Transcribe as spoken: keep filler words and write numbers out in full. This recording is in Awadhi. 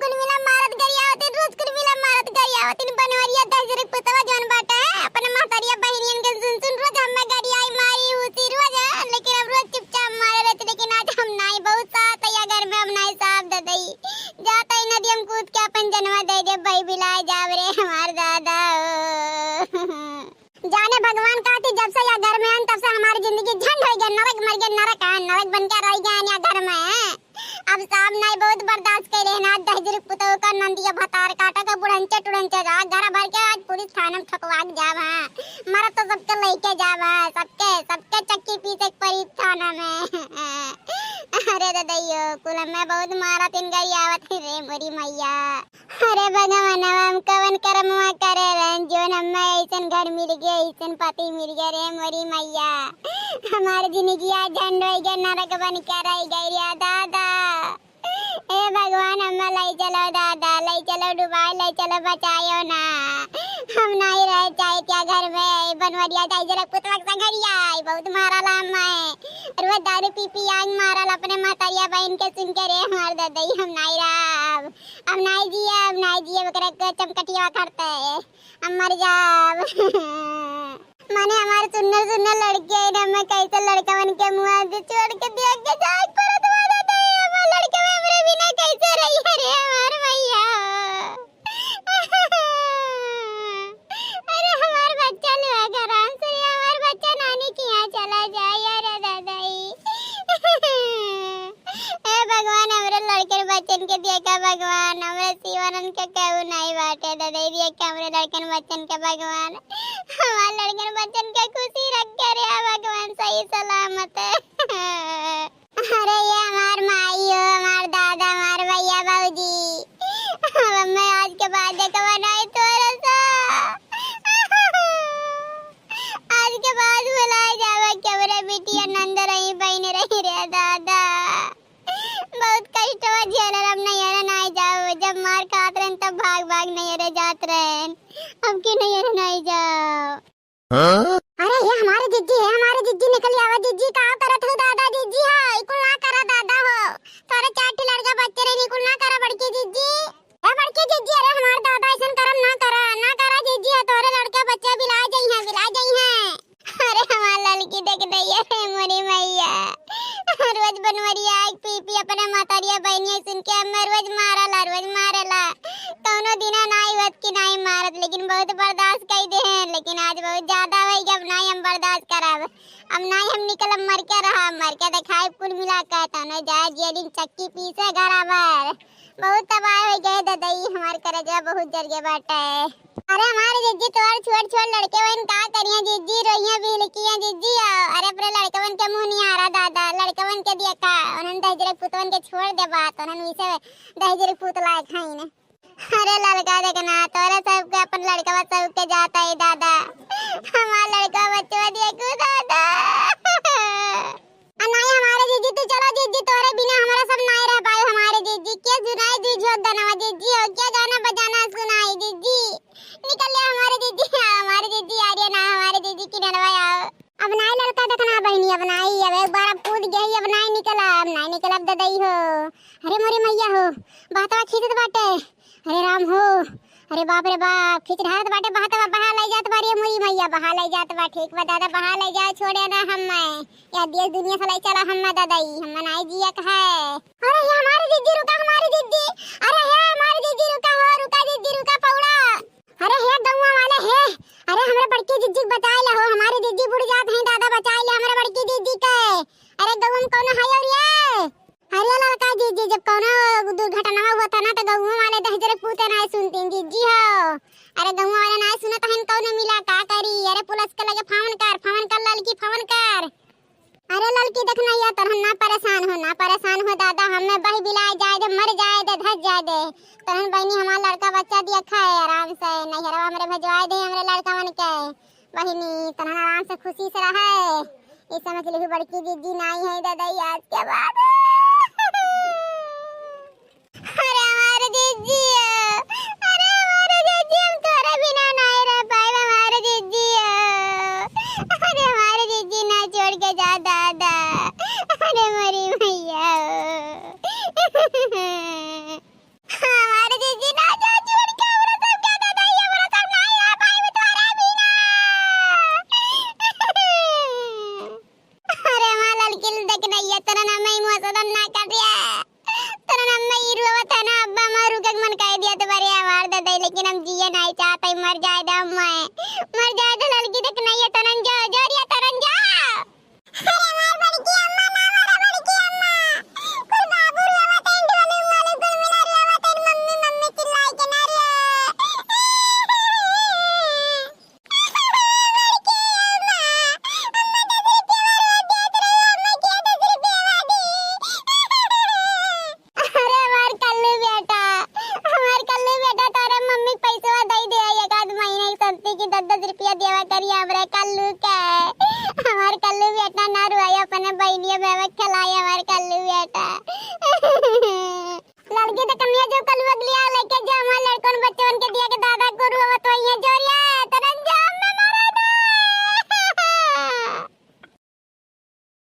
कुल मिला मारत गरियावतिन, रोज कुल मिला मारत गरियावतिन। बनवरिया दहिजरे पुतवा जौन बाटे, अपने महतरिया बहिनियन के सुन सुन रोज हम्मे गरियाई मारी उसी रोज, लेकिन अब रोज चुपचाप मारे रहती, लेकिन आज हम नाई, बहुत साथ है घर में, हम नाई साफ दे दई। जाता ही नदी हम कूद के अपन जनवा दे दे, भाई बिलाए जाब रे हमार दादा ओ। जाने भगवान का थी, जब से या घर में आन, तब से हमारी जिंदगी झंड होइ गया, नरक मर गया, नरक है, नरक बन के रह गया या घर में। अब साहब नाई बहुत बर्दाश्त करे ना, दहिजरे पुतोह का नंदिया भतार काटा का बुढ़ंचे टुढ़ंचे जा, घर भर के आज पुलिस थाना में ठोकवा के जाब है। मरब तो सबके लेके जाब है, सबके, सबके चक्की पीसे के परी थाना में। अरे ददैयो, कुल में बहुत मारत इन गरियावत रे मोरी मैया। अरे भगवानवा, हम कवन करमवा करे रहन, जोन हम्मे ऐसन घर मिल गए, ऐसन पति मिल गए रे मोरी मैया। हमार जिंदगिया झंड होइ गए, नरक बन के रह गई रे दादा। ए भगवान, हम्मे लै चलो दादा, लै चलो डुबाए, लै चलो बचायो ना। हम नाई रहे चाहे क्या घर में, बनवरिया दहिजरे पुतवा के संगरिया, बहुत मारला हम्मे। रोज दारू पी पी आंग मारल अपने महतरिया बहिन के सुन के रे हमार ददई, हम नाई रहब। अब नाई जियब, अब नाई जियब, ओकरा के चमकटिया करते, हम मर जाब। माने हमार सुन्नर सुन्नर लड़के हैं, हमें कैसे लड़कवन के मुआ से छोड़ के दिया के जाए परत बाड़ा दे, हमार लड़कवा हमरे बिना कैसे रही है रे हमार भैया। अरे हमार बच्चा लुआ के आराम से रे, हमार बच्चा नानी के यहाँ चला जाए, अरे दादाई। ए भगवान, हमरे लड़कन बच्चन के देखा भगवान, हमरे सीवानन के केहू नाई बाटे, ददई देखा हमरे लड़कन बच्चन के भगवान, हमार लड़कन बच्चन के खुशी रख के रे भगवान, सही सलामत। अरे ये हमार माई हो, हमार दादा, हमार भैया भौजी, अब मैं आज के बाद देखबा नाई तोरे सा। आज के बाद भुलाए जाबा कि हमरे बिटिया नंद रही, बहिन रही रे दादा। बहुत कष्टवा झेलल, अब नैहरे नाई जाओ। जब मार खात रहन तब भाग भाग नैहरे जात रहन, अब के नैहरे नाई जाओ। हाँ? अरे ये हमारे जिज्जी है, हमारे जिज्जी निकल आवा जिज्जी, का करत हो दादा जिज्जी हो, ई कुल ना करा दादा हो। तोरे चार ठे लड़का बच्चे रहे, ई कुल ना करा बड़की जिज्जी। ए बड़की जिज्जी, अरे हमार दादा ऐसन करम ना करा, ना करा जिज्जी, तोरे लड़का बच्चे बिला जइहें, बिला जइहें। अरे हमार ललकी देख दइया रे मोरी मैया, रोज बनवरिया आग पी पी अपने महतरिया बहिनिया सुन के हमें रोज मारला, रोज मारला। कौनो दिना नाई होत कि नाई मारत, लेकिन बहुत बर्दाश्त कई दे हैं, लेकिन आज बहुत ज्यादा होइ गया, अब नाई हम बर्दाश्त करब, अब नाई हम निकलब, मर के रहा, मर के देखाई कुल मिला के, तनो जाए जेलिन चक्की पीसे घरा भर। बहुत तबाह होइ गए ददई, हमार करेजा बहुत जर गए बाटे। अरे हमारे जिज्जी तोर छोट छोट लड़के वइन का करिया जिज्जी, रोइया बिहलकिया जिज्जी, आ, अरे अपने लड़कवन के मुँह निहारा दादा, लड़कवन के देखा, उन्हन दहिजरे पुतवन के छोड़ दे बात, उन्हन वैसे दहिजरे पुत लायक हईन। अरे ललका देखना, तोरे सबके अपन लड़कवा सबके जाता है दादा, हमार लड़का बच्चवा देखू दादा। आ नाई हमारे जिज्जी, तू चलो जिज्जी, तोरे बिना हमरा सब नाई रह पाए हमारे जिज्जी। के सुनाई दी झोंक दनवा जिज्जी हो, के गाना बजाना सुनाई जिज्जी। निकल ले हमारे जिज्जी, आओ हमारे जिज्जी, आ रही है ना हमारे जिज्जी किनरवा आओ। अब नाई ललका देखना बहिनी, अब नाई, अब एक बार अब कूद गई, अब नाई निकला, अब नाई निकला, अब ददई हो। अरे मोरे मैया हो, बहतवा खींचत बाटे। अरे राम हो, अरे बाप रे बाप, खींच ढारत बाटे बहतवा, बहा लई जात बारी मोरी मैया, बहा लई जात बा, ठीक बा दादा, बहा लई जाओ, छोड़े ना हम्मे, या देश दुनिया से लई चला हम्मे ददई, हम्मे नाई जिया कहे। अरे हे हमारी जिज्जी रुका, हमारी जिज्जी, अरे हे हमारी जिज्जी रुका हो, रुका जिज्जी रुका पौड़ा। अरे हे गौवा वाले हे, अरे हमरे बड़की जिज्जी के बचाए ला हो, हमारी जिज्जी बुड़ जात हैं दादा, बचाए ले हमरे बड़की जिज्जी के। अरे गौवा में कौन है और ये? अरे ललका जिज्जी, जब कौनो दुर्घटना हुआ था ना, तो गौवा वाले दहिजरे पूते नाय सुनतीन जिज्जी हो। अरे गौवा वाले नाय सुनत हन, कौनो मिला का करी? अरे पुलिस के लगे फोन कर, फोन कर ललकी, फोन कर। अरे ललकी देखना या तरह ना परेशान हो, ना परेशान हो दादा, हमें बही बिलाए जाए दे, मर जाए दे, धस जाए दे। तहन बहिनी हमार लड़का बच्चा दिया खाए आराम से, नैहरवा हमरे भेजवाए दे हमरे लड़का मन के। बहिनी, तनहन आराम से खुशी से रहे। ई समझ लिहू बड़की जिज्जी नाई है ददई आज के बाद। अरे हमारे जिज्जी, अरे हमारे जिज्जी, हम तोरे बिना नाई रह पाए हमारे जिज्जी। अरे हमारे जिज्जी ना छोड़ के जा दादा। अरे मोरी मैया। हम जिए नहीं